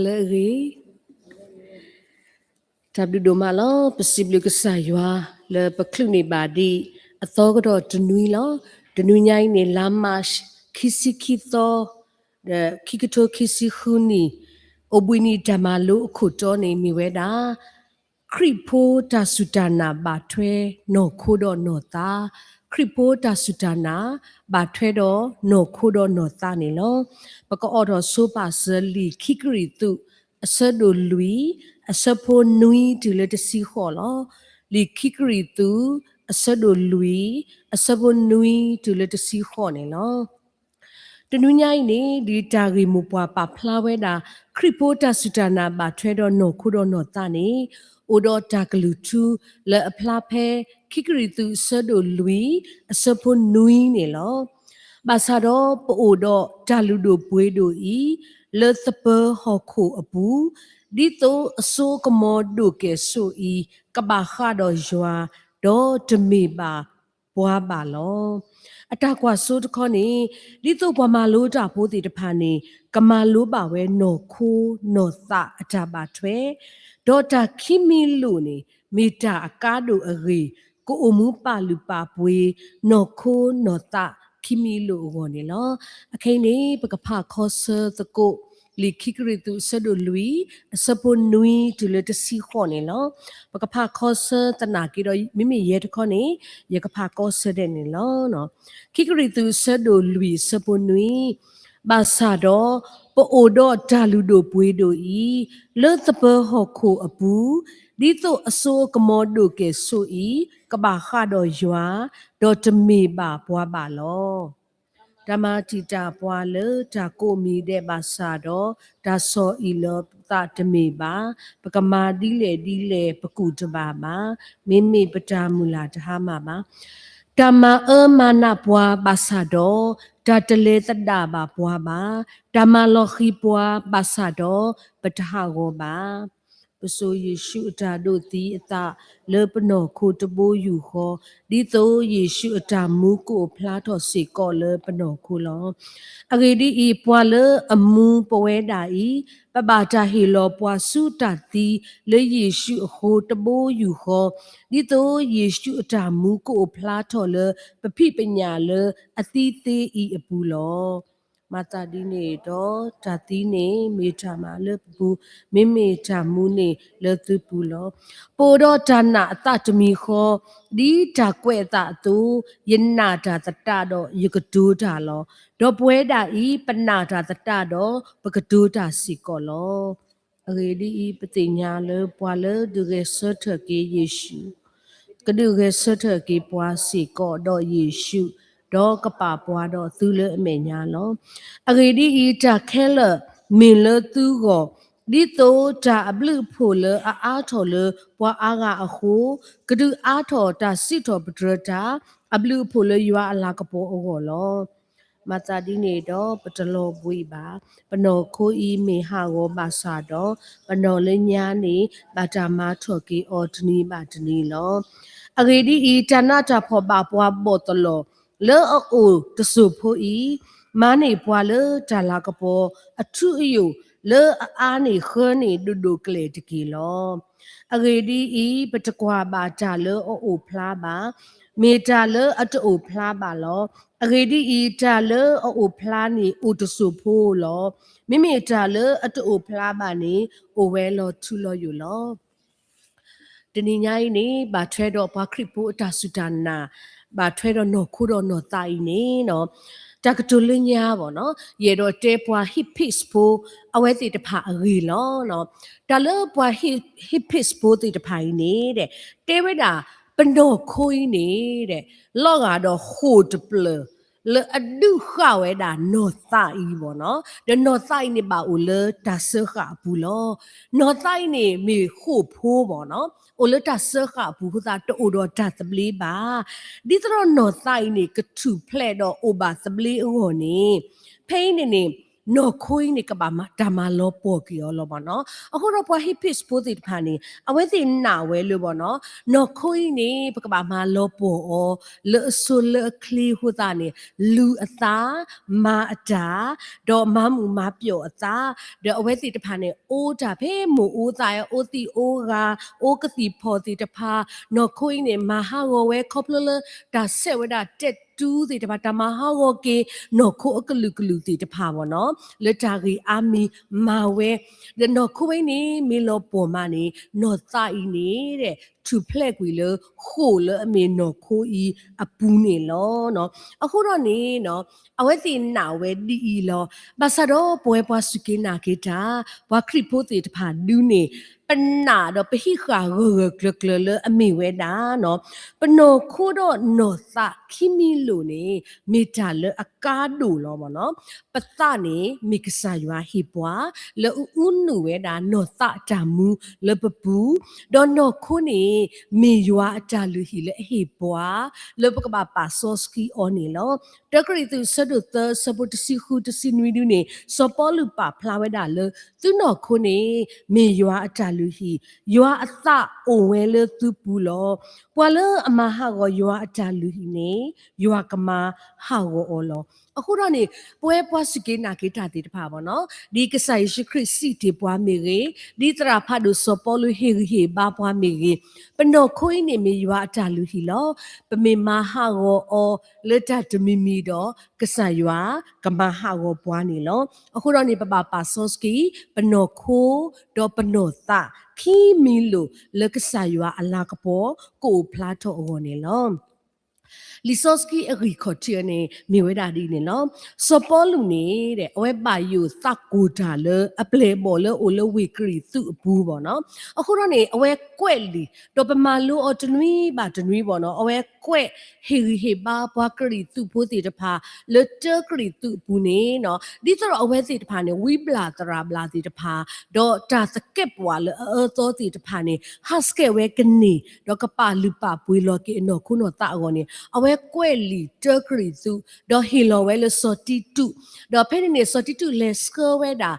လၢအဂ့ၤ, တၢ်ဘျုးဒိၣ်မးလီၤ. ပစံးဘျုးကစၢ်ယွၤလၢပချုးန့ၢ်ဘၣ်ဒံးအသီကဒီးတနွံလီၤ. တနွံညါအံၤန့ၣ် လါမး ခံဆံခံသီ, ဒီးခံကထိခံဆံဃုနံၣ်, အိၣ်ဘှံးနံၤတၢ်မၤလိအခိၣ်တီန့ၣ်မ့ၢ်ဝဲဒၣ် ခရံာ်ဖိတၢ်စူၢ်တၢ်နာ်ဘၣ်ထွဲနီၢ်ခိဒီးနီၢ်သး, ခရံာ်ဖိတၢ်စူၢ်တၢ်နာ် ဘၣ်ထွဲဒီးနီၢ်ခိဒီးနီၢ်သးန့ၣ်လီၤ. ပကအီၣ်ထီၣ်ဆိပာ်စၢၤလံာ်ခံကရံၣ်သူး အဆၢဒိၣ်လွံၢ်, အဆၢဖိနွံတုၤလၢတဆံဃိးလီၤ. လံာ်ခံကရံၣ်သူး အဆၢဒိၣ်လွံၢ်, အဆၢဖိနွံတုၤလၢတဆံဃိးန့ၣ်လီၤ. တနွံညါအံၤန့ၣ် ဒ်တၢ်ဂ့ၢ်မိၢ်ပှၢ်ပာ်ဖျါဝဲဒၣ် ခရံာ်ဖိတၢ်စူၢ်တၢ်နာ်ဘၣ်ထွဲဒီးနီၢ်ခိဒီးနီၢ်သးန့ၣ် အိၣ်ဒီးတၢ်ကလုၢ်ထူလၢအဖျါဖဲ ခံကရံၣ်သူးအဆၢဒိၣ်လွံၢ် အဆၢဖိနွံန့ၣ်လီၤ. ဘၣ်ဆၣ်ဒီးပအိၣ်ဒီးတၢ်လုၢ်ဒိၣ်ပှ့ၤဒိၣ်အံၤ လၢသပၢၤဟီၣ်ခိၣ်အပူၤ, ဒ်သိးအစိအကမီၤဒိၣ်ကဲၣ်ဆိးအံၤ ကဘၣ်ဃးဒီးယွၤ, ဒီးတမ့ၢ်ဘၣ်ပှၤဘၣ်လီၤ. အတၢ်ကွၢ်စိတခီန့ၣ် ဒ်သိးပှၤမၤလိတၢ်ဖိသ့ၣ်တဖၣ်န့ၣ် ကမၤလိဘၣ်ဝဲနီၢ်ခိနီၢ်သးအတၢ်ဘၣ်ထွဲ, ဒီးတၢ်ခံမံၤလိာ်န့ၣ် မ့ၢ်တၢ်အကါဒိၣ်အဂ့ၢ် ကအိၣ်မူပာ်လုၢ်ပာ်ပှ့ၤ နီၢ်ခိနီၢ်သးခံမံၤလိာ်အဂီၢ်န့ၣ်လီၤ. အခဲအံၤန့ၣ် ပကဖးခီဆၢသကိး လံာ်ခံကရံၣ်သူးအဆၢဒိၣ်လွံၢ် အဆၢဖိနွံတုၤလၢတဆံဃိးန့ၣ်လီၤ. ပကဖးခီဆၢသနာ်က့ဒီး မ့မ့ၢ်ယဲတခီန့ၣ် ယကဖးကီဆၢဒဲးန့ၣ်လီၤ. ခံကရံၣ်သူးအဆၢဒိၣ်လွံၢ်အဆၢဖိနွံ, ဘၣ်ဆၣ်ဒီး ပအိၣ်ဒီးတၢ်လုၢ်ဒိၣ်ပှ့ၤဒိၣ်အံၤ လၢသပၢၤဟီၣ်ခိၣ်အပူၤ, ဒ်သိးအစိအကမီၤဒိၣ်ကဲၣ်ဆိးအံၤ ကဘၣ်ဃးဒီးယွၤ, ဒီးတမ့ၢ်ဘၣ်ပှၤဘၣ်လီၤ. တၢ်မၤတံာ်တာ်ပှၤလၢတၢ်ကိးမံၤဒဲးဘၣ်ဆၣ်ဒီး, တၢ်ဆီၣ်အံၣ်လီၤသးတမ့ၢ်ဘၣ်, ပကမၤဒ်လဲၣ်ဒ်လဲၣ်ပကူၣ်တဘၣ်ဘၣ်, မ့မ့ၢ်ပတၢ်မုၢ်လၢ်တဟါမၢ်ဘၣ်. တၢ်မၤအၢမၤနးပှၤဘၣ်ဆၣ်ဒီး, တၢ်တလဲၤသဒၣ်ဘၣ်ပှၤဘၣ်, တၢ်မၤလီၤဃံၤပှၤဘၣ်ဆၣ်ဒီး, ပတဟးဂီၤဘၣ်. ပစိာ်ယ့ၣ်ၡူးအတၢ်ဒိးသံအသးလၢပနီၢ်ခိတဘိယူၢ်ဃီ, ဒ်သိးယ့ၣ်ၡူးအတၢ်မူကအိၣ်ဖျါထီၣ်စ့ၢ်ကီးလၢပနီၢ်ခိလီၤ. အဂ့ၢ်ဒ်အံၤ, ပှၤလၢအမူပဝဲဒၣ်အံၤ, ပဘၣ်တၢ်ဟ့ၣ်လီၤပှၤဆူတၢ်သံလၢယ့ၣ်ၡူးအဃိတဘိယူၢ်ဃီ, ဒ်သိးယ့ၣ်ၡူးအတၢ်မူကအိၣ်ဖျါထီၣ်လၢပဖံးပညၣ်လၢအသံသ့အံၤအပူၤလီၤ. မၤသးဒ်န့ၣ်ဒီး, တၢ်သံန့ၣ်မ့ၢ်တၢ်မၤလၢပပူၤ, မ့မ့ၢ်တၢ်မူန့ၣ်လၢသုပူၤလီၤ. ပအိၣ်ဒီးတၢ်နာ်အသးတမံၤဃီ, ဒ်တၢ်ကွဲးအသးအသိး, ယနာ်တၢ်သတးဒီးယကတိၤတၢ်လီၤ. ဒီးပဝဲဒၣ်အံၤ, ပနာ်တၢ်သတးဒီး, ပကတိၤတၢ်စ့ၢ်ကီးလီၤ. အဂ့ၢ်ဒ်အံၤ, ပသ့ၣ်ညါလၢပှၤလၢဒုးဂဲၤဆၢထၢၣ်က့ၤယ့ၣ်ၡူး, ကဒုးဂဲၤဆၢထၢၣ်က့ၤပှၤစ့ၢ်ကီးဒီးယ့ၣ်ၡူး, ဒီးကပာ်ပှၤဒီးသုလၢအမဲာ်ညါလီၤ. အဂ့ၢ်ဒ်အံၤ, တၢ်ခဲလၢာ်မ့ၢ်လၢသုဂီၢ်, ဒ်သိးတၢ်အဘျုးအဖှိၣ်လၢအအါထီၣ်လၢပှၤအါဂၤအဃိ, ကဒုးအါထီၣ်တၢ်စံးထီၣ်ပတြၢၤတၢ်, အဘျုးအဖှိၣ်လၢယွၤအလၤကပီၤအဂီၢ်လီၤ. မၤသးဒ်န့ၣ်ဒီး, ပတလီၤဘှံးဘၣ်. ပနီၢ်ခိအံၤမ့ၢ်ဟးဂီၤဘၣ်ဆၣ်ဒီး, ပနီၢ်လၢညါန့ၣ် ဘၣ်တၢ်မၤထီၣ်က့ၤအီၤတနံၤဘၣ်တနံၤလီၤ. အဂ့ၢ်ဒ်အံၤ, တၢ်နးတၢ်ဖှီၣ်ဘၣ်ပှၤဘီၣ်သလီၤ, လၢအအိၣ်တစိၢ်ဖိအံၤ, မၤန့ၢ်ပှၤလၢတၢ်လၤကပီၤအထူအယိာ်, လၢအအါန့ၢ်ဃၢန့ၢ်ဒိၣ်ဒိၣ်ကလဲာ်တက့ၢ်လီၤ. အဂ့ၢ်ဒ်အံၤ, ပတကွၢ်ဘၣ်တၢ်လၢအအိၣ်ဖျါဘၣ်, မ့ၢ်တၢ်လၢအတအိၣ်ဖျါဘၣ်လီၤ. အဂ့ၢ်ဒ်အံၤ, တၢ်လၢအအိၣ်ဖျါန့ၣ်အိၣ်တစိၢ်ဖိလီၤ. မ့မ့ၢ်တၢ်လၢအတအိၣ်ဖျါဘၣ်န့ၣ် အိၣ်ဝဲလီၤထူလီၤယိာ်လီၤ. တနံၤညါအံၤန့ၣ် ဘၣ်ထွဲဒီးပှၤခရံာ်ဖိအတၢ်စူၢ်တၢ်နာ်, ဘၣ်ထွဲဒီးနီၢ်ခိဒီးနီၢ်သးအံၤန့ၣ်, တၢ်ကတိၤလၢညါဘၣ်နီၤ, ယအဲၣ်ဒိးတဲပှၤဟံး page ဖိ အဝဲသ့ၣ်တဖၣ်အဂ့ၢ်လီၤ. တၢ်လၢပှၤဟံး page ဖိသ့ၣ်တဖၣ်အံၤန့ၣ် တဲဝဲဒၣ် ပနီၢ်ခိအံၤန့ၣ် လီၤဂာ်ဒီးဃိာ်တဖျၢၣ် လၢအဒုးဃာ်ဝဲဒၣ်နီၢ်သးအံၤဘၣ်နီၤ, ဒီးနီၢ်သးအံၤန့ၣ် ဘၣ်အိၣ်လၢတၢ်စၢဃာ်အပူၤလီၤ. နီၢ်သးအံၤန့ၣ် မ့ၢ်ဃိာ်ဖိဘၣ်နီၤ, အိၣ်လၢတၢ်စၢဃာ်အပူၤအဃိသတး တအိၣ်ဒီးတၢ်သဘျ့ဘၣ်. ဒ်သိးဒီးနီၢ်သးအံၤန့ၣ် ကထူၣ်ဖျဲးဒီးအိၣ်ဘၣ်သဘျ့အဂီၢ်န့ၣ်, ဖဲအံၤန့ၣ်န့ၣ် နီၢ်ခိအံၤန့ၣ် ကဘၣ်တၢ်မၤလီၤပှီၢ်က့ၤအီၤလီၤဘၣ်နီၤ. အဃိဒီးပှၤဟ့းဖ့းဖိသ့ၣ်တဖၣ်န့ၣ် အဝဲသ့ၣ်နာ်ဝဲလၢဘၣ်နီၤ, နီၢ်ခိအံၤန့ၣ် ပကဘၣ်မၤလီၤပှီၢ်အီၤ လၢအစိၤလၢအချ့အဃိသတးန့ၣ် လူၤအသး, မၤအတၢ်, ဒီးမၤမုာ်မၤပျီၣ်အသး, ဒီးအဝဲသ့ၣ်တဖၣ်န့ၣ် အိၣ်တၢ်ဖဲမိၢ်အိၣ်သး အိၣ်သံးအိၣ်ဂၤ, အိၣ်ကသံၣ်ဖီၣ်သ့ၣ်တဖၣ်, နီၢ်ခိအံၤန့ၣ် မၤဟးဂီၤဝဲခီဖျိလၢ တၢ်ဆဲးဝဲဒၣ်တဲာ်တူသ့ၣ်တဖၣ်, တၢ်မၤဟးဂီၤက့ၤ နီၢ်ခိအကလုာ်ကလုာ်သ့ၣ်တဖၣ်ဘၣ်နီၤ, လၢတၢ်ဂ့ၢ်အါမံၤမၤဝဲ, ဒီးနီၢ်ခိဝဲန့ၣ် မ့ၢ်လီၤပှီၢ်မးန့ၣ် နီၢ်သးအံၤန့ၣ် ထူၣ်ဖျဲးကွံာ်လၢ ဃိာ်လၢအမ့ၢ်နီၢ်ခိအံၤအပူၤန့ၣ်လီၤ. အဃိဒီးန့ၣ် အဝဲသ့ၣ်နာ်ဝဲဒ်အံၤလီၤ. ဘၣ်ဆၣ်ဒီးပဝဲပှၤစူၢ်က့ၤနာ်က့ၤတၢ် ပှၤခရံာ်ဖိသ့ၣ်တဖၣ်ဒုန့ၣ် ပနာ်ဒီးပဟံးဃာ်ဂၢၢ်ဂၢၢ်ကျၢၤကျၢၤလၢအမ့ၢ်ဝဲဒၣ်နီၤ, ပနီၢ်ခိဒီးနီၢ်သးခံမံၤလိာ်န့ၣ် မ့ၢ်တၢ်လၢအကါဒိၣ်လီၤဘၣ်နီၤ. ပသးန့ၣ် မ့ၢ်ကစၢ်ယွၤဟ့ၣ်ပှၤ လၢအအူနုာ်ဝဲဒၣ်နီၢ်သးအတၢ်မူလၢပပူၤ, ဒီးနီၢ်ခိန့ၣ် မ့ၢ်ယွၤအတၢ်လုၢ်ဟံၣ်လၢအဟ့ၣ်ပှၤ လၢပကဘၣ်ပာ်စီဆှံအီၤန့ၣ်လီၤ. တၢကရံၣ်သူး အဆၢဒိၣ်သၢ အဆၢဖိတဆံဃု တဆံနွံဒုန့ၣ် စီၤပီလူးပာ်ဖျါဝဲဒၣ်လၢ သုနီၢ်ခိန့ၣ် မ့ၢ်ယွၤအတၢ်လုၢ်ဟံၣ်, ယွၤအသးအိၣ်ဝဲလၢသုပူၤလီၤ. ပှၤလၢအမၤဟးဂီၤယွၤအတၢ်လုၢ်ဟံၣ်န့ၣ် ယွၤကမၤဟးဂီၤအီၤလီၤ. အဃိဒီးန့ၣ် ပဝဲပှၤစူၢ်က့ၤနာ်က့ၤတၢ်သ့ၣ်တဖၣ်ဘၣ်နီၤ, ဒ်ကစၢ်ယ့ၣ်ၡူးခရံာ်စံးတ့ၢ်ပှၤမ့ၢ်ဂ့ၤ, ဒ်သရၣ်ဖးဒိၣ်စီၤပီလူးဟ့ၣ်ဂံၢ်ဟ့ၣ်ဘါပှၤမ့ၢ်ဂ့ၤ, ပနီၢ်ခိအံၤန့ၣ်မ့ၢ်ယွၤအတၢ်လုၢ်ဟံၣ်လီၤ. ပမ့ၢ်မၤဟးဂီၤအီၤလၢတၢ်တမံၤမံၤဒီး ကစၢ်ယွၤကမၤဟးဂီၤပှၤန့ၣ်လီၤ. အဃိဒီးန့ၣ် ပဘၣ်ပာ်စီဆှံ ပနီၢ်ခိ ဒီးပနီၢ်သး ခံမံၤလိာ်လၢကစၢ်ယွၤအလၤကပီၤ ကအိၣ်ဖျါထီၣ်အဂီၢ်န့ၣ်လီၤ. လံာ်စီဆှံအဂံၢ်ခီၣ်ထံးအံၤန့ၣ် မ့ၢ်ဝဲဒၣ်ဒ်န့ၣ်လီၤ. စီၤပီလူးန့ၣ် အဝဲဘၣ်ယိၣ်သးကိၢ်တၢ်လၢအပျဲၢ်အဘီၣ်လၢအအိၣ်လၢဝ့ၢ်ကရံၣ်သူးအပူၤဘၣ်နီၤ. အဃိဒီးန့ၣ် အဝဲကွဲးလံာ် ဒီးပမၤလိအီၤတနွံဘၣ်တနွံဘၣ်နီၤ, အဝဲကွဲးဟ့ၣ်ဂံၢ်ဟ့ၣ်ဘါပှၤကရံၣ်သူးဖိသ့ၣ်တဖၣ် လၢတၢကရံၣ်သူးအပူၤန့ၣ်နီၤ, ဒ်သိးဒီးအဝဲသ့ၣ်တဖၣ်န့ၣ် ဝံဘျၣ်သရၣ်ဘျၣ်သ့ၣ်တဖၣ် ဒီးတၢ်သကဲးပဝးလၢအအၢသီသ့ၣ်တဖၣ်န့ၣ် ဟးဆှဲးဝဲကန့ၢ် ဒီးကပာ်လုၢ်ပာ်ပှ့ၤလီၤက့ၤအနီၢ်ခိနီၢ်သးအဂီၢ်န့ၣ် အဝဲကွဲးလံာ်တၢကရံၣ်သူး ဒီးဟ့ၣ်လီၤဝဲလၢစီၤတံတူး, ဒီးဖဲန့ၣ်န့ၣ် စီၤတံတူးလဲၤဆှၢဝဲဒၣ်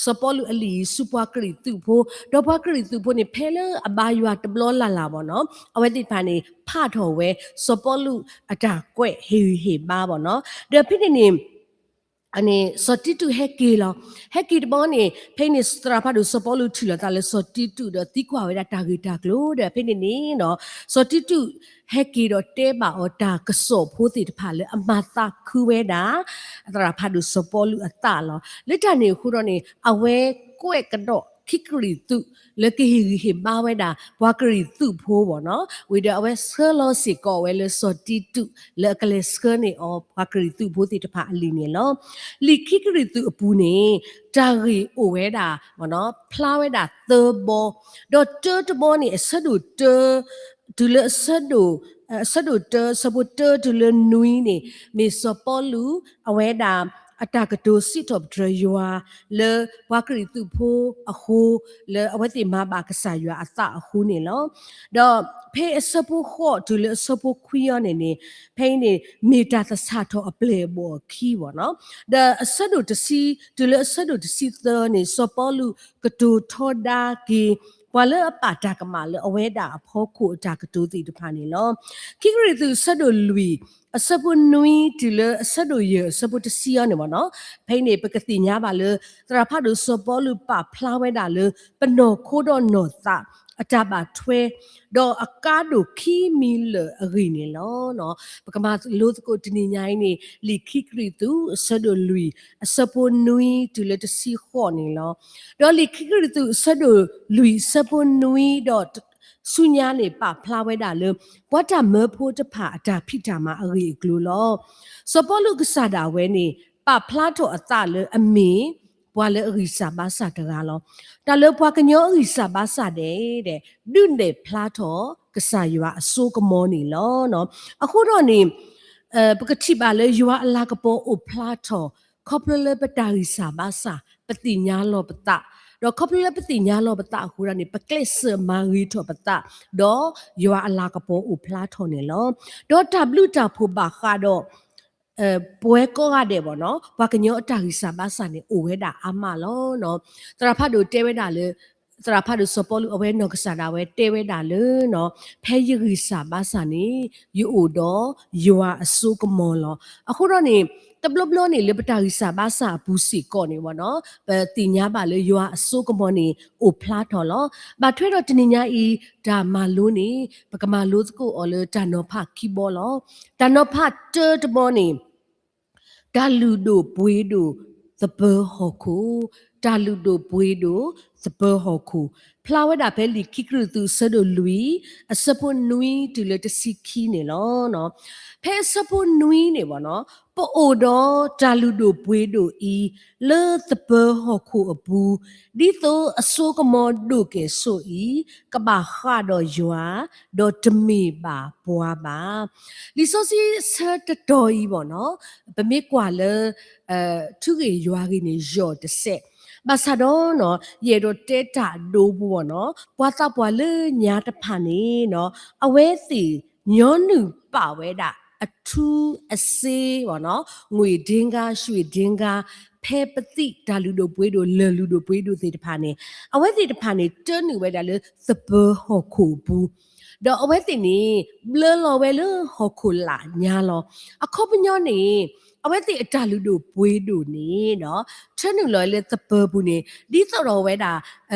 စီၤပီလူးအလံာ်အံၤဆူပှၤကရံၣ်သူးဖိ, ဒီးပှၤကရံၣ်သူးဖိန့ၣ် ဖဲလၢအဘါယွၤတဘျီလၢ်လၢ်ဘၣ်နီၤ, အဝဲသ့ၣ်တဖၣ်န့ၣ် ဖးထီၣ်ဝဲ စီၤပီလူးအတၢ်ကွဲးဟ့ၣ်ဂံၢ်ဟ့ၣ်ဘါဘၣ်နီၤ, ဒီးဖဲန့ၣ်န့ၣ် န့ၣ် စီၤတံတူးဟဲက့ၤလီၤ. ဟဲက့ၤတဘျီန့ၣ် ဖဲန့ၣ်သရၣ်ဖးဒိၣ်စီၤပီလူး ထံၣ်လိာ်သးလၢစီၤတံတူးဒီးသံကွၢ်ဝဲဒၣ်တၢ်ဂ့ၢ်တၢ်ကျိၤဒီး ဖဲန့ၣ်န့ၣ်နီၤ စီၤတံတူးဟဲက့ၤဒီးတဲဘၣ်အီၤတၢ်ကစီၣ်ဖိသ့ၣ်တဖၣ်လၢအမၤသးခုဝဲဒၣ် သရၣ်ဖးဒိၣ်စီၤပီလူးအသးလီၤ. လၢတၢ်န့ၣ်အဃိဒီးန့ၣ် အဝဲကွဲးကဒီးခံကရံၣ်သူး လၢကဟ့ၣ်ဂံၢ်ဟ့ၣ်ဘါဝဲဒၣ် ပှၤကရံၣ်သူးဖိဘၣ်နီၤ, ဝံၤဒီးအဝဲဆှၢလီၤစ့ၢ်ကီးဝဲလၢစီၤတံတူး လၢအကလဲၤဆှၢန့ၢ်အီၤ ပှၤကရံၣ်သူးဖိသ့ၣ်တဖၣ်အလံာ်န့ၣ်လီၤ. လံာ်ခံကရံၣ်သူးအပူၤန့ၣ် တၢ်ဂ့ၢ်အိၣ်ဝဲဒၣ် ဖျါဝဲဒၣ်သၢဘီ, ဒီးတၢတဘီန့ၣ် အဆၢဒိၣ်တၢ တုၤလၢအဆၢဒိၣ် အဆၢဒိၣ်တၢ အဆၢဖိတၢတုၤလၢနွံန့ၣ် မ့ၢ်စီၤပီလူး အဝဲဒၣ် အတၢ်ကတိၤစံးထီၣ်ပတြၢၤယွၤ လၢပှၤကရံၣ်သူးဖိအဃိ လၢအဝဲသ့ၣ်မၤဘၣ်ကစၢ်ယွၤအသးအဃိန့ၣ်လီၤ. ဒီးဖဲအဆၢဖိဃိးတုၤလၢအဆၢဖိခွံအံၤန့ၣ်န့ၣ် ဖဲအံၤန့ၣ် မ့ၢ်တၢ်သဆၣ်ထီၣ်အပျဲၢ်အဘီၣ်အခံဘၣ်နီၤ, ဒီးအဆၢဒိၣ်တဆံ တုၤလၢအဆၢဒိၣ်တဆံသၢန့ၣ် စီၤပီလူးကတိၤထီဒါက့ၤ ပှၤလၢအပာ်တၢ်ကမၣ်လၢအဝဲဒၣ်အဖီခိၣ်အတၢ်ကတိၤသ့ၣ်တဖၣ်န့ၣ်လီၤ. ခံကရံၣ်သူးအဆၢဒိၣ်လွံၢ် အဆၢဖိနွံတုၤလၢအဆၢဒိၣ်ယဲၢ်အဆၢဖိတဆံအံၤန့ၣ်ဘၣ်နီၤ, ဖဲအံၤန့ၣ် ပကသ့ၣ်ညါဘၣ်လၢ သရၣ်ဖးဒိၣ်စီၤပီလူးပာ်ဖျါဝဲဒၣ်လၢ ပနီၢ်ခိဒီးနီၢ်သးအတၢ်ဘၣ်ထွဲ ဒီးအကါဒိၣ်ခံမံၤလၢာ်အဂ့ၢ်န့ၣ်လီၤ. ပကမၤလိသကိးတနံၤညါအံၤန့ၣ် လံာ်ခံကရံၣ်သူး အဆၢဒိၣ်လွံၢ် အဆၢဖိနွံတုၤလၢတဆံဃိးန့ၣ်လီၤ. ဒီးလံာ်ခံကရံၣ်သူး အဆၢဒိၣ်လွံၢ် အဆၢဖိနွံဒီး ဆူညါန့ၣ် ပာ်ဖျါဝဲဒၣ်လၢ ပှၤတၢ်မၢဖိတဖၣ်အတၢ်ဖံးတၢ်မၤအဂ့ၢ်အကျိၤလီၤ. စီၤပီလူးကစၢ်ဒၣ်ဝဲန့ၣ် ပာ်ဖျါထီၣ်အသးလၢအမ့ၢ် ပှၤလၢအဂံၢ်စၢ်ဘါစၢ်တဂၤလီၤ. တၢ်လၢပှၤကညီအဂံၢ်စၢ်ဘါစၢ်ဒဲး ဒုးနဲၣ်ဖျါထီၣ် ကစၢ်ယွၤအစိကမီၤန့ၣ်လီၤ. အဃိဒီးန့ၣ် ပကထံၣ်ဘၣ်လၢယွၤအလၤကပီၤအိၣ်ဖျါထီၣ် ခီဖျိလၢပတၢ်ဂံၢ်စၢ်ဘါစၢ် ပသ့ၣ်ညါလီၤပသး, ဒီးခီဖျိလၢပသ့ၣ်ညါလီၤပသးအဃိဒီးန့ၣ် ပကျဲးစၢးမၤဂ့ၤထီၣ်ပသး, ဒီးယွၤအလၤကပီၤအိၣ်ဖျါထီၣ်န့ၣ်လီၤ. ဒီးတၢ်ဘျုးတၢ်ဖှိၣ်ဘၣ်ဃးဒီး ပဝဲကိးဂၤဒဲးဘၣ်နီၤ ပှၤကညီအတၢ်ဂံၢ်စၢ်ဘါစၢ်န့ၣ် အိၣ်ဝဲဒၣ်အါမးလီၤနီၤ. သရၣ်ဖးဒိၣ်တဲဝဲဒၣ်လၢ သရၣ်ဖးဒိၣ်စီၤပီလူး အဝဲနီၢ်ကစၢ်ဒၣ်ဝဲတဲဝဲဒၣ်လၢနီၤ ဖဲယဂံၢ်စၢ်ဘါစၢ်န့ၣ် ယအိၣ်ဒီးယွၤအစိကမီၤလီၤ. အဃိဒီးန့ၣ် တဘျီဘျီန့ၣ် လၢပတၢ်ဂံၢ်စၢ်ဘါစၢ်အပူၤစ့ၢ်ကီးန့ၣ်ဘၣ်နီၤ ပသ့ၣ်ညါဘၣ်လၢယွၤအစိကမီၤန့ၣ် အိၣ်ဖျါထီၣ်လီၤ. ဘၣ်ထွဲဒီးတနံၤညါအံၤ တၢ်မၤလိန့ၣ် ပကမၤလိသကိးအီၤလၢတၢ်နီၤဖးခံဘီလီၤ. တၢ်နီၤဖးတၢတဘီန့ၣ် တၢ်လုၢ်ဒိၣ်ပှ့ၤဒိၣ်သပၢၤဟီၣ်ခိၣ်, တၢ်လုၢ်ဒိၣ်ပှ့ၤဒိၣ်သပၢၤဟီၣ်ခိၣ်, ဖျါဝဲဒၣ်ဖဲလံာ်ခံကရံၣ်သူးအဆၢဒိၣ်လွံၢ် အဆၢဖိနွံတုၤလၢတဆံခံန့ၣ်လီၤ. ဖဲအဆၢဖိနွံန့ၣ်ဘၣ်နီၤ ပအိၣ်ဒီးတၢ်လုၢ်ဒိၣ်ပှ့ၤဒိၣ်အံၤ လၢသပၢၤဟီၣ်ခိၣ်အပူၤ, ဒ်သိးအစိကမီၤဒိၣ်ကဲၣ်ဆိၣ်အံၤ ကဘၣ်ဃးဒီးယွၤ, ဒီးတမ့ၢ်ဘၣ်ပှၤဘၣ်. လံာ်စီဆှံဆၢတတီၤအံၤဘၣ်နီၤ ပမ့ၢ်ကွၢ်လၢ ထူဂ့ၢ်ယွၤဂ့ၢ်န့ၣ် ယီၢ်တစဲး, ဘၣ်ဆၣ်ဒီးနီၤ ယအဲၣ်ဒိးတဲတၢ်ဒိပူၤဘၣ်နီၤ ပှၤသးပှၢ်လၢညါတဖၣ်န့ၣ်နီၤ အဝဲသ့ၣ်ညီနုၢ်ပာ်ဝဲဒၣ် အထူအစ့ဘၣ်နီၤ ငွေဒင်ဂါ ရွှေဒင်ဂါ ဖဲပသံၣ်တၢ်လုၢ်ဒိၣ်ပှ့ၤဒိၣ် လၢၢ်လုၢ်ဒိၣ်ပှ့ၤဒိၣ်သ့ၣ်တဖၣ်န့ၣ် အဝဲသ့ၣ်တဖၣ်န့ၣ် တၢနုာ်ဝဲဒၣ်လၢသပၢၤဟီၣ်ခိၣ်အပူၤ ဒီးအဝဲသ့ၣ်န့ၣ် ဘျၢလီၤဝဲလၢဟီၣ်ခိၣ်လာ်ညါလီၤ. အခီပညီန့ၣ် အဝဲသ့ၣ်အတၢ်လုၢ်ဒိၣ်ပှ့ၤဒိၣ်န့ၣ်ဒီး ထၢနုာ်လီၤလၢသပၢၤပူၤန့ၣ် ဒ်သိးဒီးဝဲဒၣ်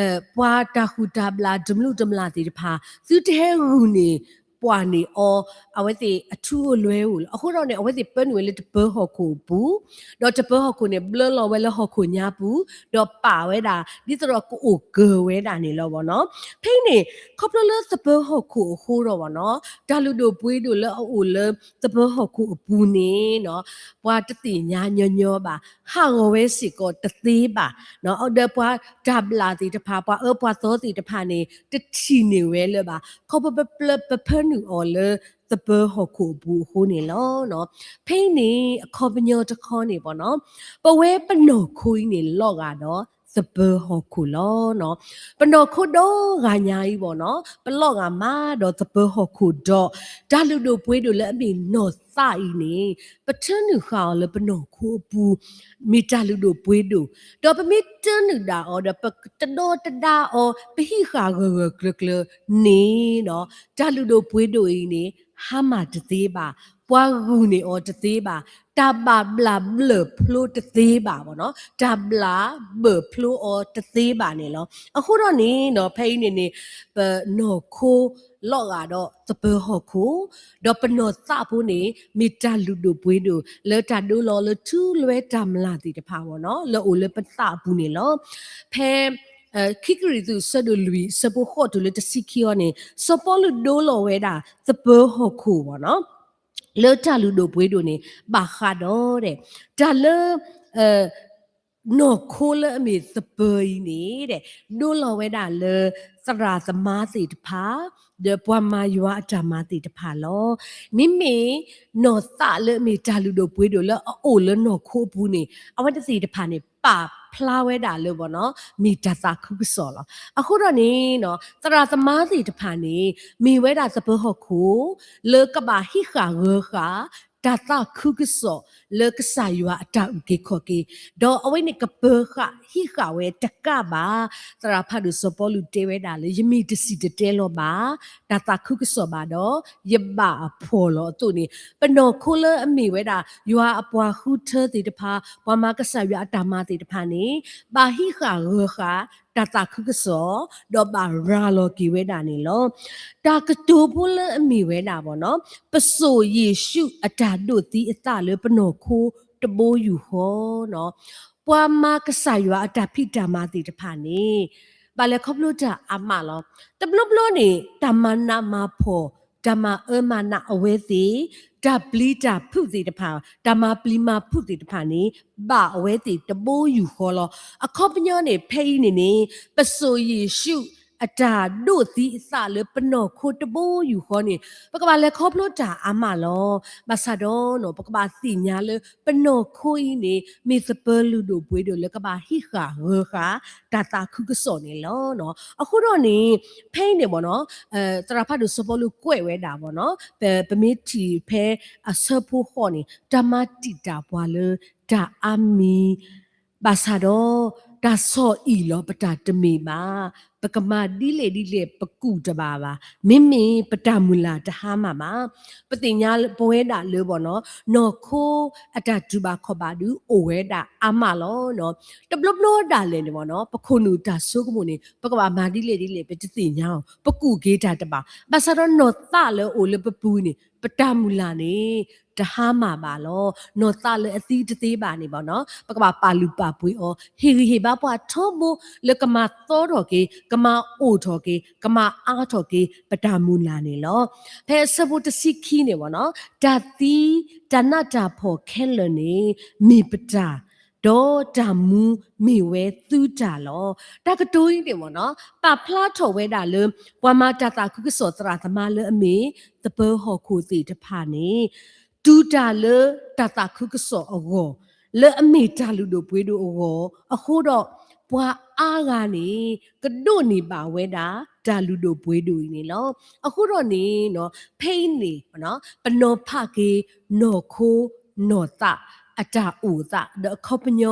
ပှၤတၢ်ဃူၣ်တၢ်ဘျၣ်တမျုးတမျၢ်သ့ၣ်တဖၣ် သုတဟဲဂုာ်န့ၢ်ပှၤန့ၢ်အီၤ အဝဲသ့ၣ်အထူအလွဲဧိၤလီၤ. အဃိဒီးန့ၣ် အဝဲသ့ၣ်ပၢနုာ်ဝဲလၢတပၢၤဟီၣ်ခိၣ်အပူၤ ဒီးတပၢၤဟီၣ်ခိၣ်န့ၣ် ဘျၢလီၤဝဲလၢဟီၣ်ခိၣ်ညါပူၤ ဒီးပာ်ဝဲဒၣ် ဒ်သိးဒီးကအိၣ်ကၢၤဝဲဒၣ်န့ၣ်လီၤဘၣ်နီၤ. ဖဲအံၤန့ၣ် ခီဖျိလၢသပၢၤဟီၣ်ခိၣ်အဃိဒီးဘၣ်နီၤ တၢ်လုၢ်ဒိၣ်ပှ့ၤဒိၣ်လၢအအိၣ်လၢသပၢၤဟီၣ်ခိၣ်အပူၤန့ၣ်နီၤ ပှၤတသ့ၣ်ညါညီညီဘၣ်, ဟးဂီၤဝဲစ့ၢ်ကီးတသ့ဘၣ်, ဒီးပှၤတၢ်ဘျၣ်သ့ၣ်တဖၣ် ပှၤအၢပှၤသီသ့ၣ်တဖၣ်န့ၣ် တထံၣ်န့ၢ်ဝဲလၢၤဘၣ်. ခီဖျိပဖၢနုာ်အီၤလၢသပၢၤဟီၣ်ခိၣ်အပူၤအဃိန့ၣ်လီၤ. ဖဲအံၤန့ၣ် အခီပညီတခီန့ၣ်ဘၣ်နီၤ ပဝဲပနီၢ်ခိအံၤန့ၣ် လီၤဂာ်ဒီးသပၢၤဟီၣ်ခိၣ်လီၤ. ပနီၢ်ခိဒီဂၤညါအံၤဘၣ်နီၤ ပလီၤဂာ်မးဒီးသပၢၤဟီၣ်ခိၣ်ဒီး တၢ်လုၢ်ဒိၣ်ပှ့ၤဒိၣ်လၢအမ့ၢ်နီၢ်သးအံၤန့ၣ် ပထၢနုာ်ဃာ်အီၤလၢပနီၢ်ခိအပူၤ မ့ၢ်တၢ်လုၢ်ဒိၣ်ပှ့ၤဒိၣ်, ဒီးပမ့ၢ်တၢနုာ်ဒၣ်အီၤဒီး ပတဒီတဒါအီၤ ပဟံးဃာ်ဂၢၢ်ဂၢၢ်ကျၢၤကျၢၤန့ၣ်နီၤ တၢ်လုၢ်ဒိၣ်ပှ့ၤဒိၣ်အံၤန့ၣ် ဟါမၢ်တသ့ဘၣ်, ပှၤဂုာ်န့ၢ်အီၤတသ့ဘၣ်, တၢ်ဘၣ်ဘျၣ်ဘျၢၣ်ဖျိတသ့ဘၣ်ဘၣ်နီၤ တၢ်ဘျၣ်ဘၢၣ်ဖျိအီၤတသ့ဘၣ်န့ၣ်လီၤ. အဃိဒီးန့ၣ်နီၤ ဖဲအံၤန့ၣ်န့ၣ် ပနီၢ်ခိလီၤဂာ်ဒီးသပၢၤဟီၣ်ခိၣ်, ဒီးပနီၢ်သးဖိန့ၣ် မ့ၢ်တၢ်လုၢ်ဒိၣ်ပှ့ၤဒိၣ် လၢတၢ်ဒိလီၤလၢထူလွဲတၢ်မျၢ်သ့ၣ်တဖၣ်ဘၣ်နီၤ လၢအိၣ်လၢပသးအပူၤန့ၣ်လီၤ. ဖဲ ခံကရံၣ်သူး ဆၢဒိၣ်လွံၢ် ဆၢဖိဃိးတုၤလၢတဆံခံအံၤန့ၣ် စီၤပီလူးဒိလီၤဝဲဒၣ်သပၢၤဟီၣ်ခိၣ်ဘၣ်နီၤ လၢတၢ်လုၢ်ဒိၣ်ပှ့ၤဒိၣ်န့ၣ် ဘၣ်ဃးဒီး တၢ်လၢ နီၢ်ခိလၢအမ့ၢ်သပၢၤအံၤန့ၣ် ဒိလီၤဝဲဒၣ်လၢ သရၣ်သမါသ့ၣ်တဖၣ် ဒီးပှၤမၤယွၤအတၢ်မၤသ့ၣ်တဖၣ်လီၤ. မ့မ့ၢ်နီၢ်သးလၢအမ့ၢ်တၢ်လုၢ်ဒိၣ်ပှ့ၤဒိၣ်လၢအအိၣ်လၢနီၢ်ခိအပူၤန့ၣ် အဝဲသ့ၣ်တဖၣ်န့ၣ် ပာ်ဖျါဝဲဒၣ်လၢဘၣ်နီၤ မ့ၢ်တၢ်သးခုကစီၣ်လီၤ. အဃိဒီးန့ၣ် သရၣ်သမါသ့ၣ်တဖၣ်န့ၣ် မ့ၢ်ဝဲဒၣ်သပၢၤဟီၣ်ခိၣ် လၢကဘၣ်ဟံးဃာ်ဂၢၤဃာ် တၢ်သးခုကစီၣ်လၢကစၢ်ယွၤအတၢ်အုၣ်က့ၤခီၣ်က့ၤ, ဒီးအဝဲန့ၣ်ကပၢၤဃာ်ဟံးဃာ်ဝဲတကးဘၣ်. သရၣ်ဖးဒိၣ်စီၤပီလူးတဲဝဲဒၣ်လၢ ယမ့ၢ်တစံၣ်တဲၤတဲလီၤဘၣ် တၢ်သးခုကစီၣ်ဘၣ်ဒီး ယဘၣ်အဖှီၣ်လီၤအသိးန့ၣ် ပနီၢ်ခိလၢအမ့ၢ်ဝဲဒၣ် ယွၤအပှၤဃုထၢသ့ၣ်တဖၣ် ပှၤမၤကစၢ်ယွၤအတၢ်မၤသ့ၣ်တဖၣ်န့ၣ် ဘၣ်ဟံးဃာ်ဂၢၤဃာ် တၢ်သးခုကစီၣ် ဒီးဘၣ်ရၤလီၤက့ၤဝဲဒၣ်န့ၣ်လီၤ. တၢ်ကတိၤဖိလၢအမ့ၢ်ဝဲဒၣ်ဘၣ်နီၤ ပစိာ်ယ့ၣ်ၡူးအတၢ်ဒိးသံအသးလၢပနီၢ်ခိတဘိယူၢ်ဃီနီၤ ပှၤမၤကစၢ်ယွၤအတၢ်ဖံးတၢ်မၤသ့ၣ်တဖၣ်န့ၣ် ဘၣ်လဲၤခီဖျိတၢ်အါမးလီၤ. တဘျီဘျီန့ၣ် တၢ်မၤနးမၤဖှီၣ် တၢ်မၤအၢမၤနးအဝဲသ့ၣ် တၢ်ပျံၤတၢ်ဖုးသ့ၣ်တဖၣ် တၢ်မၤပျံၤမၤဖုးသ့ၣ်တဖၣ်န့ၣ် ဘၣ်အဝဲသ့ၣ်တဘိယူၢ်ဃီလီၤ. အခီပညီန့ၣ် ဖဲအံၤန့ၣ်န့ၣ် ပစိာ်ယ့ၣ်ၡူး အတၢ်ဒိးသံအသးလၢပနီၢ်ခိတဘိယူၢ်ဃီန့ၣ် ပကဘၣ်လဲၤခီဖျိတၢ်အါမးလီၤ. ဘၣ်ဆၣ်ဒီးနီၤ ပကဘၣ်သ့ၣ်ညါလၢပနီၢ်ခိအံၤန့ၣ် မ့ၢ်သပၢၤလုၢ်ဒိၣ်ပှ့ၤဒိၣ်လၢကဘၣ်ဟံးဃာ်ဂၢၤဃာ်တၢ်သးခုကစီၣ်န့ၣ်လီၤ. အဃိဒီးန့ၣ် ဖဲအံၤန့ၣ်ဘၣ်နီၤ သရၣ်ဖးဒိၣ်စီၤပီလူးကွဲးဝဲဒၣ်ဘၣ်နီၤ ပ ပမ့ၢ်ထံၣ်ဖဲအဆၢဖိဃိးန့ၣ် တၢ်မၤတံာ်တာ်ပှၤလၢတၢ်အါမံၤ ဘၣ်ဆၣ်ဒီး တၢ်ဆီၣ်အံၣ်လီၤပတၢ်တမ့ၢ်ဘၣ်. ပကမၤဒ်လဲၣ်ဒ်လဲၣ်ပကူၣ်တဘၣ်ဘၣ်. မ့မ့ၢ်ပတၢ်မုၢ်လၢ်တဟါမၢ်ဘၣ်. ပသ့ၣ်ညါပဝဲဒၣ်လၢဘၣ်နီၤ နီၢ်ခိအတၢ်တူၢ်ဘၣ်ခီၣ်ဘၣ်ဒုးအိၣ်ဝဲဒၣ်အါမးလီၤ. တဘျီဘျီဒၣ်လဲာ်န့ၣ်ဘၣ်နီၤ ပခိၣ်နူာ်တၢ်ဆိကမိၣ်န့ၣ် ပကဘၣ်မၤဒ်လဲၣ်ဒ်လဲၣ် ပတသ့ၣ်ညါအီၤ ပကူၣ်က့ၤတၢ်တဘၣ်. ဘၣ်ဆၣ်ဒီးနီၢ်သးလၢအအိၣ်လၢပပူၤန့ၣ် ပတၢ်မုၢ်လၢ်န့ၣ် တဟါမၢ်ဘၣ်လီၤ. နီၢ်သးလၢအသံတသ့ဘၣ်န့ၣ်ဘၣ်နီၤ ပကဘၣ်ပာ်လုၢ်ပာ်ပှ့ၤအီၤ ဟ့ၣ်ဂံၢ်ဟ့ၣ်ဘါပှၤထီဘိလၢကမၤသီထီၣ်က့ၤ ကမၤအိၣ်ထီၣ်က့ၤ ကမၤအါထီၣ်က့ၤ ပတၢ်မုၢ်လၢ်န့ၣ်လီၤ. ဖဲအဆၢဖိတဆံခံန့ၣ်ဘၣ်နီၤ တၢ်သံ တၢ်နးတၢ်ဖှီၣ်ခဲလၢာ်န့ၣ် မ့ၢ်ပတၢ် ဒီးတၢ်မူမ့ၢ်ဝဲသုတၢ်လီၤ. တၢ်ကတိၤအံၤန့ၣ်ဘၣ်နီၤ ပာ်ဖျါထီၣ်ဝဲဒၣ်လၢ ပှၤမၤတၢ်သးခုကစီၣ်သရၣ်သမါလၢအမ့ၢ် သပၢၤဟီၣ်ခိၣ်သ့ၣ်တဖၣ်န့ၣ် တူၢ်တၢ်လၢတၢ်သးခုကစီၣ်အဂီၢ် လၢအမ့ၢ်တၢ်လုၢ်ဒိၣ်ပှ့ၤဒိၣ်အဂီၢ် အဃိဒီး ပှၤအါဂၤန့ၣ် ကဒိးန့ၢ်ဘၣ်ဝဲဒၣ် တၢ်လုၢ်ဒိၣ်ပှ့ၤဒိၣ်အံၤန့ၣ်လီၤ. အဃိဒီးန့ၣ် ဖဲအံၤန့ၣ် ပနီၤဖးက့ၤ နီၢ်ခိ နီၢ်သး အတၢ်အိၣ်သး ဒီးအခီပညီ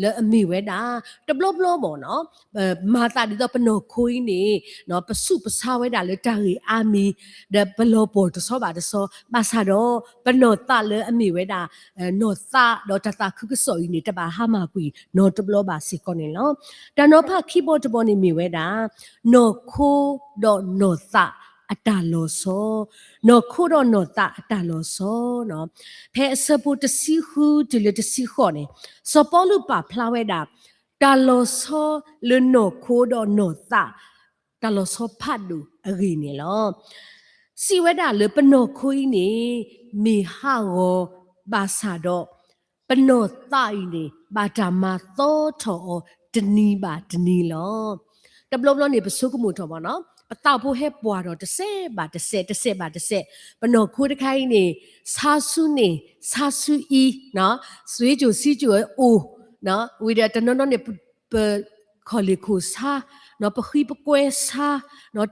လၢအမ့ၢ်ဝဲဒၣ် တဘျီဘျီဘၣ်နီၤ မၤသးဒ်သိးပနီၢ်ခိအံၤန့ၣ် ပဆူးပဆါဝဲဒၣ်လၢတၢ်ဂ့ၢ်အါမံၤ ဒီးပလီၤပှီၢ်တဆီဘၣ်တဆီ ဘၣ်ဆၣ်ဒီး ပနီၢ်သးလၢအမ့ၢ်ဝဲဒၣ် နီၢ်သးဒီးတၢ်သးခုကစီၣ်အံၤန့ၣ် တဘၣ်ဟါမၢ်ကွံာ်နီတဘျီဘၣ်စ့ၢ်ကီးန့ၣ်လီၤ. တၢ်နီၤဖးခံဘီတဘီန့ၣ်မ့ၢ်ဝဲဒၣ် နီၢ်ခိဒီးနီၢ်သးအတၢ်လီၤဆီ, နီၢ်ခိဒီးနီၢ်သးအတၢ်လီၤဆီနီၤ. ဖဲအဆၢဖိတဆံဃုတုၤလၢတဆံဃိးန့ၣ် စီၤပီလူးပာ်ဖျါဝဲဒၣ် တၢ်လီၤဆီလၢနီၢ်ခိဒီးနီၢ်သး တၢ်လီၤဆီဖးဒိၣ်အဂ့ၢ်န့ၣ်လီၤ. စံးဝဲဒၣ်လၢပနီၢ်ခိအံၤန့ၣ် မ့ၢ်ဟးဂီၤဘၣ်ဆၣ်ဒီး ပနီၢ်သးအံၤန့ၣ် ဘၣ်တၢ်မၤသီထီၣ်အီၤတနံၤဘၣ်တနံၤလီၤ. တဘျီဘျီန့ၣ် ပဆိကမိၣ်ထီၣ်ဘၣ်နီၤ ပသးဖိဟဲပှၢ်ထီၣ်တစဲးဘၣ်တစဲး တစဲးဘၣ်တစဲး, ပနီၢ်ခိတခါအံၤန့ၣ် ဆါဆူန့ၣ် ဆါဆူအံၤ သွေးကြိုဆံးကြိုအိၣ် ဝံၤဒီးတနီၤနီၤန့ၣ် ပ ခီၣ်လ့ၣ်ခိၣ်ဆါ ပဃံပကွဲဆါ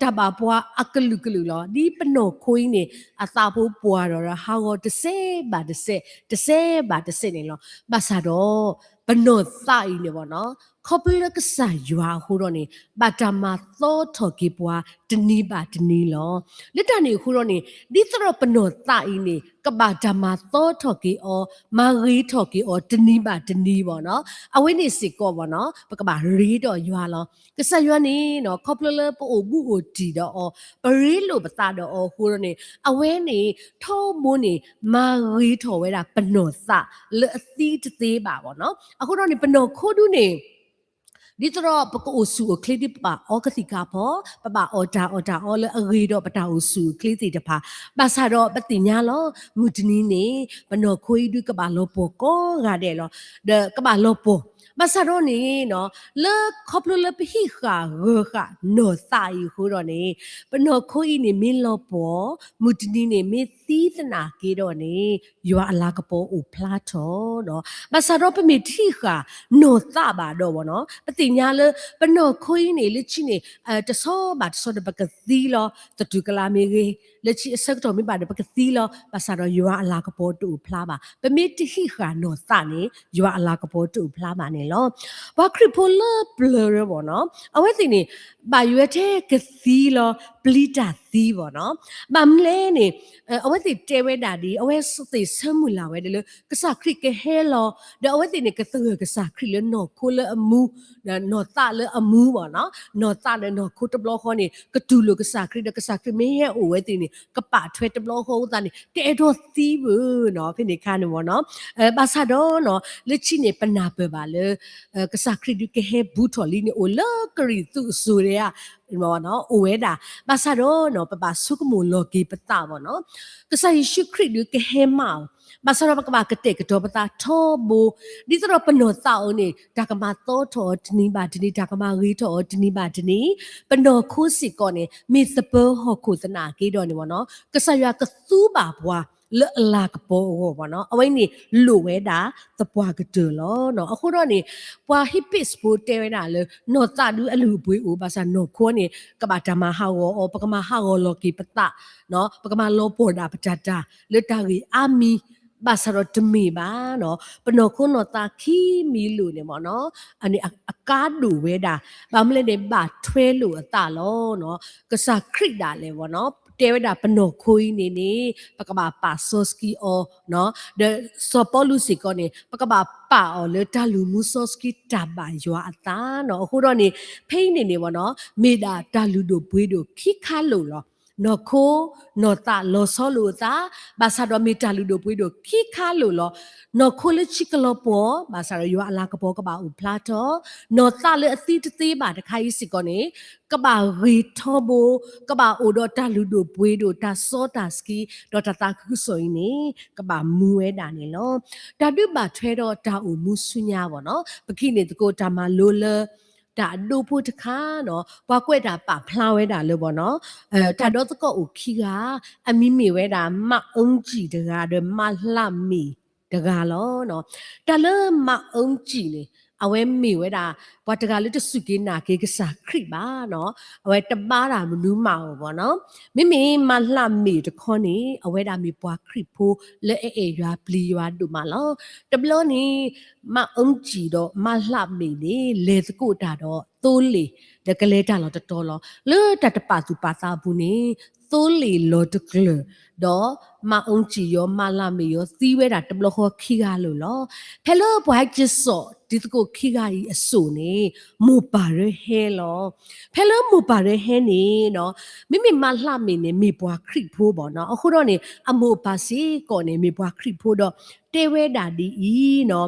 တၢ်ဘၣ်ပှၤအကလုာ်ကလုာ်လီၤ. ဒ်ပနီၢ်ခိအံၤန့ၣ် အသးဖိပှၢ်ထီၣ်ဒီးဟးဂီၤတစဲးဘၣ်တစဲး တစဲးဘၣ်တစဲးန့ၣ်လီၤ. ဘၣ်ဆၣ်ဒီး ပနီၢ်သးအံၤန့ၣ်ဘၣ်နီၤ ခီဖျိလၢကစၢ်ယွၤအဃိဒီးန့ၣ် ဘၣ်တၢ်မၤသီထီၣ်က့ၤပှၤတနံၤဘၣ်တနံၤလီၤ. လၢတၢ်န့ၣ်အဃိဒီးန့ၣ် ဒ်သိးဒီးပနီၢ်သးအံၤန့ၣ် ကဘၣ်တၢ်မၤသီထီၣ်က့ၤအီၤ မၤဂ့ၤထီၣ်က့ၤအီၤတနံၤဘၣ်တနံၤဘၣ်နီၤ အဝဲန့ၣ်စ့ၢ်ကီးဘၣ်နီၤ ပကဘၣ်ရ့ဒီးယွၤလီၤ. ကစၢ်ယွၤန့ၣ်နီၤ ခီဖျိလၢပအိၣ်ဘူးအိၣ်တံၢ်ဒီးအီၤ ပရ့လိာ်ပသးဒီးအီၤအဃိဒီးန့ၣ် အဝဲန့ၣ် ထီဘိန့ၣ် မၤဂ့ၤထီၣ်ဝဲဒၣ်ပနီၢ်သးလၢအသံတသ့ဘၣ်ဘၣ်နီၤ. အဃိဒီးန့ၣ် ပနီၢ်ခိဒုန့ၣ် ဒ်သိးဒီးပကအိၣ်ဆူၣ်အိၣ်ချ့ဒ် ပဘၣ်အီကသံၣ်ကါဖီ, ပဘၣ်အီၣ်တၢ်အီၣ်တၢ်အီလၢအဂ့ၤဒီးပတၢ်အိၣ်ဆူၣ်အိၣ်ချ့သ့ၣ်တဖၣ်, ဘၣ်ဆၣ်ဒီးပသ့ၣ်ညါလီၤ မုၢ်တနံၤန့ၣ် ပနီၢ်ခိအံၤဒုကဘၣ်လီၤပှီၢ်ကိးဂၤဒဲးလီၤ. ဒီးကဘၣ်လီၤပှီၢ်, ဘၣ်ဆၣ်ဒီးန့ၣ် လၢခီဖျိလၢပဟံးဃာ်ဂၢၤဃာ်နီၢ်သးအံၤအဃိဒီးန့ၣ် ပနီၢ်ခိအံၤန့ၣ်မ့ၢ်လီၤပှီၢ်, မုၢ်တနံၤန့ၣ် မ့ၢ်သံသနာ်က့ဒီးန့ၣ် ယွၤအလၤကပီၤအိၣ်ဖျါထီၣ်ဒီး ဘၣ်ဆၣ်ဒီးပမ့ၢ်တဟံးဃာ်နီၢ်သးဘၣ်ဒီးဘၣ်နီၤ ပသ့ၣ်ညါလၢ ပနီၢ်ခိအံၤန့ၣ် လၢခံန့ၣ် တဆီဘၣ်တဆီဒီးပကသံလီၤ သတူၢ်ကလာ်မ့ၢ်ဂ့ၤ, လၢခံအဆၢကတီၢ်မ့ၢ်ဘၣ်ဒီးပကသံလီၤ ဘၣ်ဆၣ်ဒီးယွၤအလၤကပီၤတအိၣ်ဖျါဘၣ်. ပမ့ၢ်တဟံးဃာ်နီၢ်သးန့ၣ် ယွၤအလၤကပီၤတအိၣ်ဖျါဘၣ်န့ၣ်လီၤ. ပှၤခရံာ်ဖိလၢပျၢၤရၢဘၣ်နီၤ အဝဲသ့ၣ်န့ၣ် ဘၣ်ယွၤထဲကသံလီၤ ပျံၤတၢ်သံဘၣ်နီၤ ဘၣ်မနုၤလဲၣ်န့ၣ် အဝဲသ့ၣ်တဲဝဲဒၣ်ဒ် အဝဲသ့ၣ်ဆၢမုၢ်လၢ်ဝဲဒၣ်လၢ ကစၢ်ခရံာ်ကဟဲလီၤ ဒီးအဝဲသ့ၣ်န့ၣ် ကသဂၢၢ်ကစၢ်ခရံာ်လၢနီၢ်ခိလၢအမူ နီၢ်သးလၢအမူဘၣ်နီၤ နီၢ်သးဒီးနီၢ်ခိတဘျီဃီန့ၣ် ကတူၢ်လိာ်ကစၢ်ခရံာ်ဒီးကစၢ်ခရံာ်မ့ၢ်ဟဲအိၣ်ဝဲသ့ၣ်န့ၣ် ကပာ်ထွဲတဘျီဃီအသးန့ၣ် တအဲၣ်ဒိးသံဘၣ်နီၤ ဖဲန့ၣ်အခါန့ၣ်ဘၣ်နီၤ ဘၣ်ဆၣ်ဒီးနီၤ လၢခံန့ၣ် ပနၢ်ပၢၢ်ဘၣ်လၢ ကစၢ်ခရံာ်ဒုကဟဲဘူးထီၣ်လံန့ၣ် အိၣ်လၢကရံၣ်သူးအစိၤဒဲး အိၣ်ဝဲဒၣ် ဘၣ်ဆၣ်ဒီးနီၤ ပဘၣ်ဆိကမိၣ်လီၤက့ၤပသးဘၣ်နီၤ ကစၢ်ယ့ၣ်ၡူးခရံာ်ဒုကဟဲမးအီၤ ဘၣ်ဆၣ်ဒီးပကဘၣ်ကတဲာ်ကတီၤပသးထီဘိ, ဒ်သိးဒီးပနီၢ်သးအံၤန့ၣ် တၢ်ကမၤသီထီၣ်အီၤတနံၤဘၣ်တနံၤ, တၢ်ကမၤဂ့ၤထီၣ်အီၤတနံၤဘၣ်တနံၤ, ပနီၢ်ခိစ့ၢ်ကီးန့ၣ် မ့ၢ်သပၢၤဟီၣ်ခိၣ်သနာ်က့ဒီးန့ၣ်ဘၣ်နီၤ, ကစၢ်ယွၤကသူဘၣ်ပှၤလၢအလၤကပီၤအဂီၢ်ဘၣ်နီၤ, အဝဲန့ၣ်လိၣ်ဝဲဒၣ်သပှၢ်ကတၢၢ်လီၤ. အဃိဒီးန့ၣ် ပှၤဟ့းပ့းဖိတဲဝဲဒၣ်လၢ နီၢ်သးဒုအလုၢ်အပှ့ၤအိၣ်, ဘၣ်ဆၣ်နီၢ်ခိန့ၣ် ကဘၣ်တၢ်မၤဟးဂီၤအီၤ, ပကမၤဟးဂီၤလီၤက့ၤပသး ပကမၤလီၤပှီၢ်ဒၣ်ပတၢ်တၢ် လၢတၢ်ဂ့ၢ်အါမံၤ, ဘၣ်ဆၣ်ဒီးတမ့ၢ်ဘၣ်နီၤ, ပနီၢ်ခိနီၢ်သးခံမံၤလိာ်န့ၣ်ဘၣ်နီၤ, အန့ၣ်အကါဒိၣ်ဝဲဒၣ်, ဘၣ်မနုၤလဲၣ်န့ၣ် ဘၣ်ထွဲလိာ်အသးလီၤ. ကစၢ်ခရံာ်ဒၣ်လဲာ်ဘၣ်နီၤ တဲဝဲဒၣ်ပနီၢ်ခိအံၤန့ၣ်န့ၣ် ပကဘၣ်ပာ်စီဆှံအီၤ, ဒီးစီၤပီလူးစ့ၢ်ကီးန့ၣ် ပကဘၣ်ပာ်အီၤလၢတၢ်လုၢ်မူစီဆှံတၢ်ဘၣ်ယွၤအသးနီၤ. အဃိဒီးန့ၣ် ဖဲအံၤန့ၣ်န့ၣ်ဘၣ်နီၤ မ့ၢ်ဒၣ်တၢ်လုၢ်ဒိၣ်ပှ့ၤဒိၣ်ခံခါလိာ်လီၤ. နီၢ်ခိ နီၢ်သးလီၤဆီလိာ်အသး, ဘၣ်ဆၣ်ဒီးမ့ၢ်တၢ်လုၢ်ဒိၣ်ပှ့ၤဒိၣ်ခံခါလိာ်လီၤ. နီၢ်ခိလၢဆံးကလီၤပှီၢ်, ဘၣ်ဆၣ်ဒီးယွၤအလၤကပီၤကဘၣ်အိၣ်ဖျါထီၣ်, နီၢ်သးလၢအသံတသ့ဘၣ်တခါအံၤစ့ၢ်ကီးန့ၣ် ကဘၣ်ဂ့ၤထီဘိ, ကဘၣ်အိၣ်ဒီးတၢ်လုၢ်ဒိၣ်ပှ့ၤဒိၣ် တၢ်စီတၢ်ဆှံ, ဒီးတၢ်သးခုကစီၣ်အံၤန့ၣ် ကဘၣ်မူဝဲဒၣ်န့ၣ်လီၤ. တၢ်ဒုးဘၣ်ထွဲဒီးတၢ်အိၣ်မူဆူညါဘၣ်နီၤ, ပကဟံးန့ၢ်သကိးတၢ်မၤလိလၢ တၢ်အဒိဖိတခါနီၤ, ပှၤကွဲးတၢ်ပာ်ဖျါဝဲဒၣ်လၢဘၣ်နီၤ, တၢ်ဒီသကိးအိၣ်ခံဂၤ, အမံၤမ့ၢ်ဝဲဒၣ် မၢ်အုံကံၣ်တဂၤ ဒီးမၢ်လှးမ့ၢ်တဂၤလီၤ. တၢ်လၢမၢ်အုံကံၣ်န့ၣ် အဝဲမ့ၢ်ဝဲဒၣ် ပှၤတဂၤလၢတစူၢ်က့ၤနာ်က့ၤကစၢ်ခရံာ်ဘၣ်နီၤ, အဝဲတဘါတၢ်မနုၤမးအီၤဘၣ်နီၤ. မ့မ့ၢ်မၢ်လှးမ့ၢ်တခီန့ၣ် အဝဲဒၣ်မ့ၢ်ပှၤခရံာ်ဖိလၢအအဲၣ်ယွၤပျံၤယွၤဒိၣ်မးလီၤ. တဘျီန့ၣ် မၢ်အုံကံၣ်ဒီးမၢ်လှးမ့ၢ်န့ၣ် လဲၤသကိးတၢ်ဒီးသိလ့ၣ် ဒီးကလဲၤတၢ်လီၢ်တတီၤလီၤ. လၢတၢ်တပာ်သူၣ်ပာ်သးအပူၤန့ၣ် သိလ့ၣ်လီၤတကျၢၢ်, ဒီးမၢ်အုံကံၣ်ယီၤမၢ်လှးမ့ၢ်ယီၤသံဝဲဒၣ်တဘျီဃီခံဂၤလိာ်လီၤ. ဖဲလၢပှၤဟဲက့ၤစိာ်တံၤသကိးခံဂၤအံၤအစိၣ်န့ၣ် မိၢ်ပၢ်ရၢဟဲလီၤ. ဖဲလၢမိၢ်ပၢ်ရၢဟဲန့ၣ်နီၤ, မ့မ့ၢ်မၢ်လှးမ့ၢ်န့ၣ် မ့ၢ်ပှၤခရံာ်ဖိဘၣ်နီၤ, အဃိဒီးန့ၣ် အမိၢ်အပၢ်စ့ၢ်ကီးန့ၣ် မ့ၢ်ပှၤခရံာ်ဖိဒီး တဲဝဲဒၣ်ဒ်အံၤနီၤ,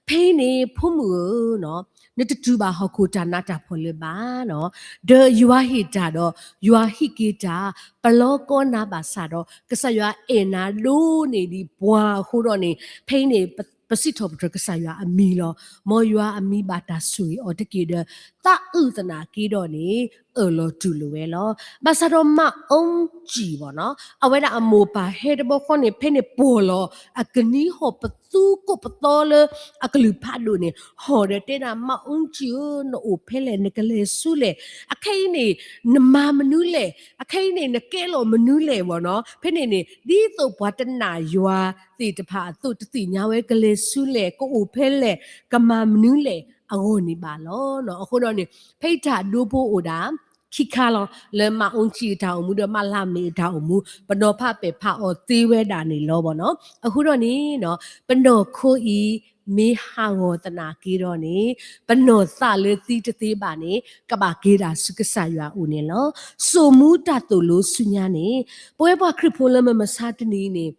ဖဲအံၤန့ၣ် ဖိမုၣ်ဧၢနီၤ, နတတုၤဘၣ်ဟီၣ်ခိၣ်တၢ်နးတၢ်ဖှီၣ်လၢၤဘၣ်နီၤ, ဒီးယွၤဟ့ၣ်တၢ်ဒီး ယွၤဟံးက့ၤတၢ် ပလီၢ်ကီနၤဘၣ်ဆၣ်ဒီး ကစၢ်ယွၤအဲၣ်နၤဒိၣ်န့ၢ်ဒံးပှၤအဃိဒီးန့ၣ် ဖဲအံၤန့ၣ် ပစံးထီၣ်ပတြၢၤကစၢ်ယွၤအမံၤလီၤ. မ်ယွၤအမံၤဘၣ်တၢ်ဆိၣ်ဂ့ၤအီၤတက့ၢ်ဒီး သးအုးသနာ်က့ဒီးန့ၣ် အၢၣ်လီၤတူၢ်လိာ်ဝဲလီၤ. ဘၣ်ဆၣ်ဒီးမၢ်အုံကံၣ်ဘၣ်နီၤ, အဝဲဒၣ်အမိၢ်ပၢ်ဟဲတဘျီဃီန့ၣ် ဖဲန့ၣ်ပှီၢ်လီၤ အကနံၤဟီၣ်ပသူကိးပသီလၢအကလုၢ်ဖးဒိၣ်န့ၣ် ဟီၣ်ဒီးတဲဒၣ် မၢ်အုံကံၣ်ဧၢ, နအိၣ်ဖဲလဲၣ်, နကလဲၤဆူလဲၣ်, အခဲအံၤန့ၣ် နမၤမနုၤလဲၣ်, အခဲအံၤန့ၣ် နကဲလီၤမနုၤလဲၣ်ဘၣ်နီၤ. ဖဲန့ၣ်န့ၣ် ဒ်သိးပှၤတနာ်ယွၤသ့ၣ်တဖၣ်အသိး တသ့ၣ်ညါဝဲကလဲၤဆူလဲၣ်, ကအိၣ်ဖဲလဲၣ်, ကမၤမနုၤလဲၣ်အဂီၢ်န့ၣ်ဘၣ်လီၤ. အဃိဒီးန့ၣ် ဖဲအံၤတၢ်ဒိဖိအိၣ်ဒၣ် ခံခါလီၤ, လၢမၢ်အုံကံၣ်အတၢ်အိၣ်မူ ဒီးမၢ်လှးမ့ၢ်အတၢ်အိၣ်မူ ပနီၤဖးပဲာ်ဖးအီၤသ့ဝဲဒၣ်န့ၣ်လီၤဘၣ်နီၤ. အဃိဒီးန့ၣ် ပနီၢ်ခိအံၤ မ့ၢ်ဟးဂီၤသနာ်က့ဒီးန့ၣ် ပနီၢ်သးလၢသံတသ့ဘၣ်န့ၣ် ကဘၣ်က့ၤဒၣ်ဆူကစၢ်ယွၤအအိၣ်န့ၣ်လီၤ. စိာ်မူတၢ်သိၣ်လိဆူညါန့ၣ် ပဝဲပှၤခရံာ်ဖိလၢမုၢ်မဆါတနံၤန့ၣ်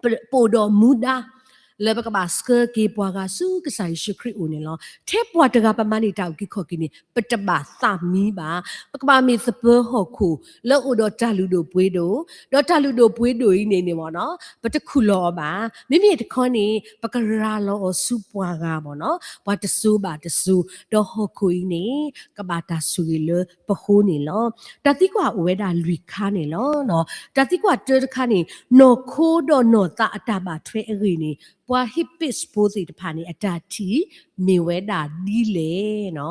ပအိၣ်ဒီးမူဒါ လၢပကဘၣ်ဆှၢက့ၤပှၤဂၤဆူကစၢ်ယ့ၣ်ၡူးခရံာ်အအိၣ်န့ၣ်လီၤ. ထဲပှၤတဂၤပမၤန့ၢ်တၢ်အုၣ်က့ၤခီၣ်က့ၤန့ၣ် ပတဘၣ်သးမံဘၣ်. ပကဘၣ်မ့ၢ်သပၢၤဟီၣ်ခိၣ်လၢအအိၣ်ဒီးတၢ်လုၢ်ဒိၣ်ပှ့ၤဒိၣ်, ဒီးတၢ်လုၢ်ဒိၣ်ပှ့ၤဒိၣ်အံၤန့ၣ်န့ၣ်ဘၣ်နီၤ ပတခူၣ်လီၤအီၤဘၣ်. မ့မ့ၢ်တခီန့ၣ် ပကရၤလီၤအီၤဆူပှၤဂၤဘၣ်နီၤ, ပှၤတစိၤဘၣ်တစိၤ, ဒီးဟီၣ်ခိၣ်အံၤန့ၣ် ကဘၣ်တၢ်ဆိၣ်ဂ့ၤလၢပဃိန့ၣ်လီၤ. တၢ်သံကွၢ်အိၣ်ဝဲဒၣ်လွံၢ်ခါန့ၣ်လီၤ. တၢ်သံကွၢ်တၢတခါန့ၣ် နီၢ်ခိဒီးနီၢ်သးအတၢ်ဘၣ်ထွဲအဂ့ၢ်န့ၣ် ပှၤဟ့းပ့းဖိသ့ၣ်တဖၣ်န့ၣ် အတၢ်ထံၣ်မ့ၢ်ဝဲဒၣ်ဒ်လဲၣ်နီ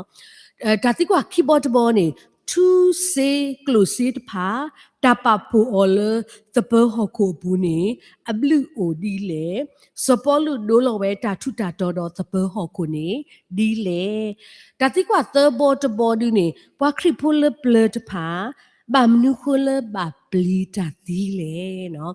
ၤ. တၢ်သံကွၢ်ခံဘီတဘီန့ၣ် ထူစ့ကျိၣ်စ့တဖၣ် တၢ်ပာ်ဖှိၣ်အီၤလၢသပၢၤဟီၣ်ခိၣ်အပူၤန့ၣ် အဘျုးအိၣ်ဒ်လဲၣ်. စီၤပီလူးဒိလီၤဝဲတၢ်ထူးတၢ်တီၤဒီးသပၢၤဟီၣ်ခိၣ်န့ၣ် ဒ်လဲၣ်. တၢ်သံကွၢ်သၢဘီတဘီဒုန့ၣ် ပှၤခရံာ်ဖိလၢပျၢၤတဖၣ် ဘၣ်မနုၤဃိလၢဘၣ်ပျံၤတၢ်သံလဲၣ်နီၤ.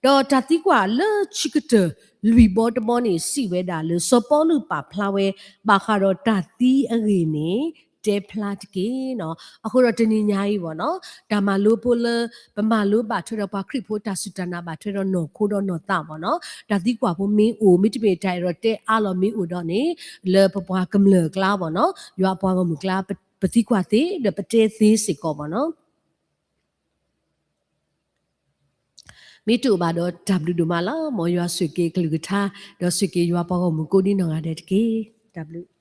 ဒီးတၢ်သံကွၢ်လၢခံကတၢၢ်လွံၢ်ဘီတဘီန့ၣ် စံးဝဲဒၣ်လၢ စီၤပီလူးပာ်ဖျါဝဲ ဘၣ်ဃးဒီးတၢ်သံအဂ့ၢ်န့ၣ် တဲဖျါတက့ၢ်နီၤ. အဃိဒီးတနံၤညါအံၤဘၣ်နီၤ တၢ်မၤလိဖိလၢ ပမၤလိဘၣ်ထွဲဒီးပှၤခရံာ်ဖိတၢ်စူၢ်တၢ်နာ်ဘၣ်ထွဲဒီးနီၢ်ခိဒီးနီၢ်သးဘၣ်နီၤ တၢ်သံကွၢ်ဖိမ့ၢ်အိၣ် မ့တမ့ၢ်တၢ်အဲၣ်ဒိးတဲအါလီၤမ့ၢ်အိၣ်ဒီးန့ၣ် လၢပပှၤကမျၢၢ်အကျါဘၣ်နီၤ ယွၤအပှၤဂီၢ်မုၢ်အကျါ ပသံကွၢ်သ့ ဒီးပတဲသ့စ့ၢ်ကီးဘၣ်နီၤ. မ့ၢ်တအိၣ်ဘၣ်ဒီးတၢ်ဘျုးဒိၣ်မးလီၤ. မ်ယွၤဆိၣ်ဂ့ၤက့ၤကလုၢ်ကထါ, ဒီးဆိၣ်ဂ့ၤက့ၤယွၤပှၤဂီၢ်မုၢ်ကိးဒံနီၢ်ဂၤဒဲးတက့ၢ်. တၢ်ဘျုး